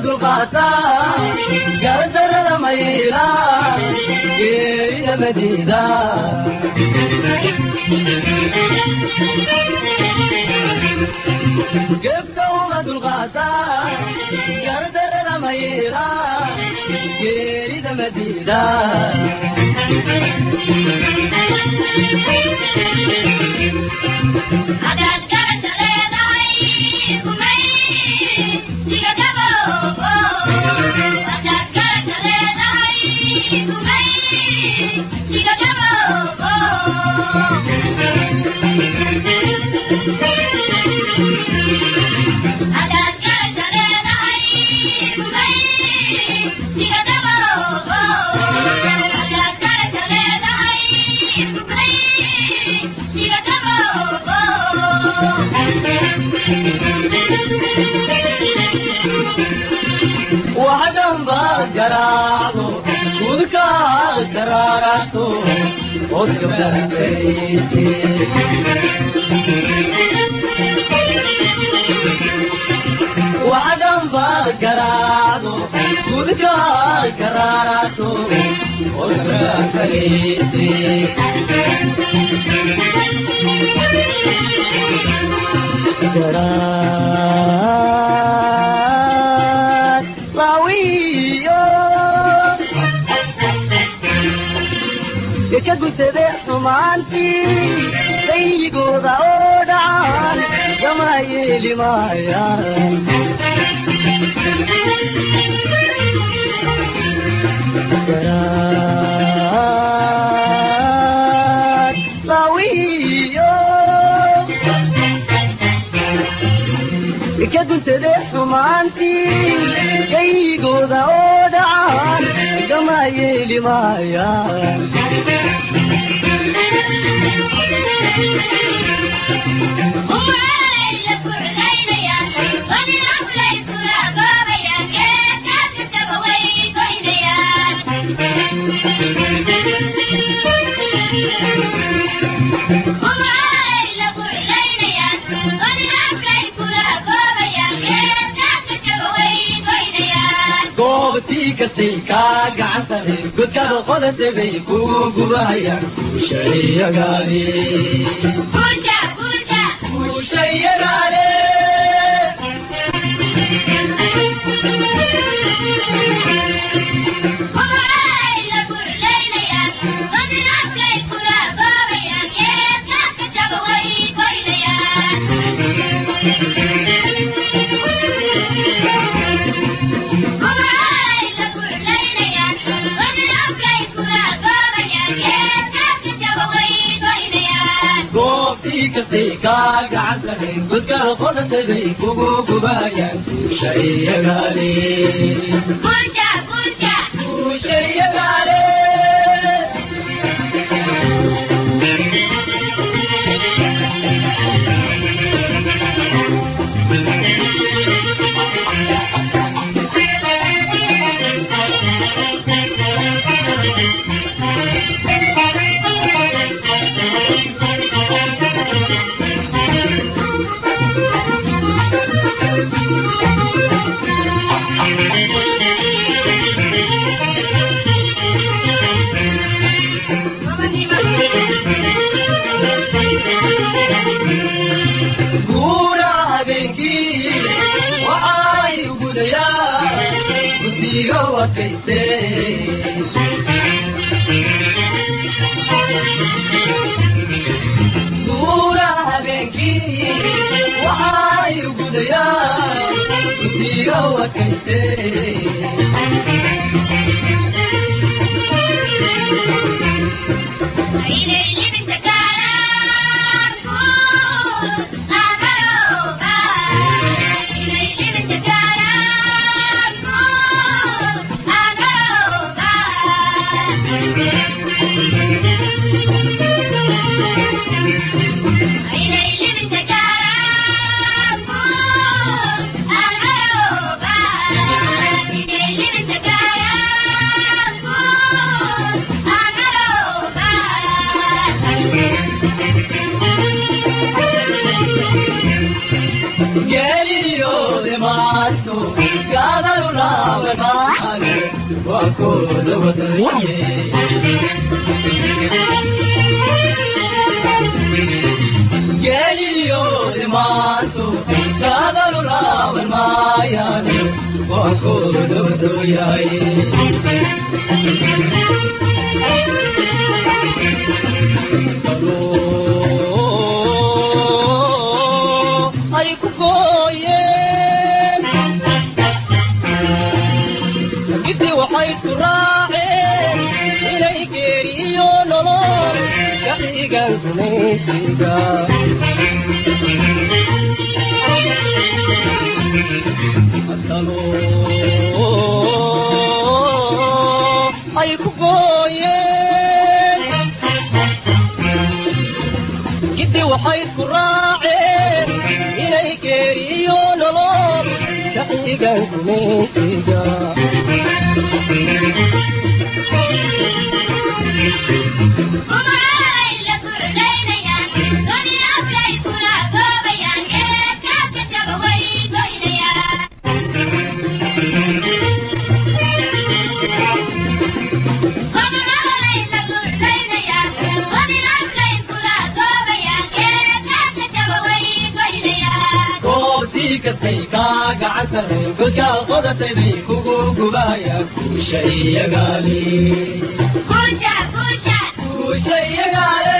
dulqaata gardarrada mayla geerida madiida gefka uma dulqaata gardarrada mayla geerida madiida garaacdo gudka karaarato odgabarkaysi waxdhan baa garaacdo gudka karaarato odgabarkaysi garaad laawiyo ka guntade xumaantii dayigooda oo dhacaan gama yeeli maayaan garaad laawiyo ka guntade xumaantii dayigooda oo dhacaan gama yeeli maayaan goobtii kastay kaa gacan sare godkaada qodatay bay kugu gubayaan guushayagaale guushayagaale goobtii kastay kaa gacan sare godkaada qodatay bay kugu gubayaan guushayagaale guushayagaale guura habeenkii waxay gudayaan guddiga wakayse guura habeenkii waxay gudayaan guddiga wakayse Thank you. Go'aankooda wadaye. Geeliyo dhimaanto gaadalu laaban maayaan, go'aankooda wadayaye. Ay ku gooyeen gidi, waxay ku raaceen inay geeriyo nolol ka xigaan gumaysiga. Ay ku gooyeen gidi, waxay ku raaceen inay geeriyo nolol ka xigaan gumaysiga. Goobtii kastay kaa gacan sarreeyo, godkaa qodatay bay kugu gubayaan. Guusha iyagaale, guusha iyagaale.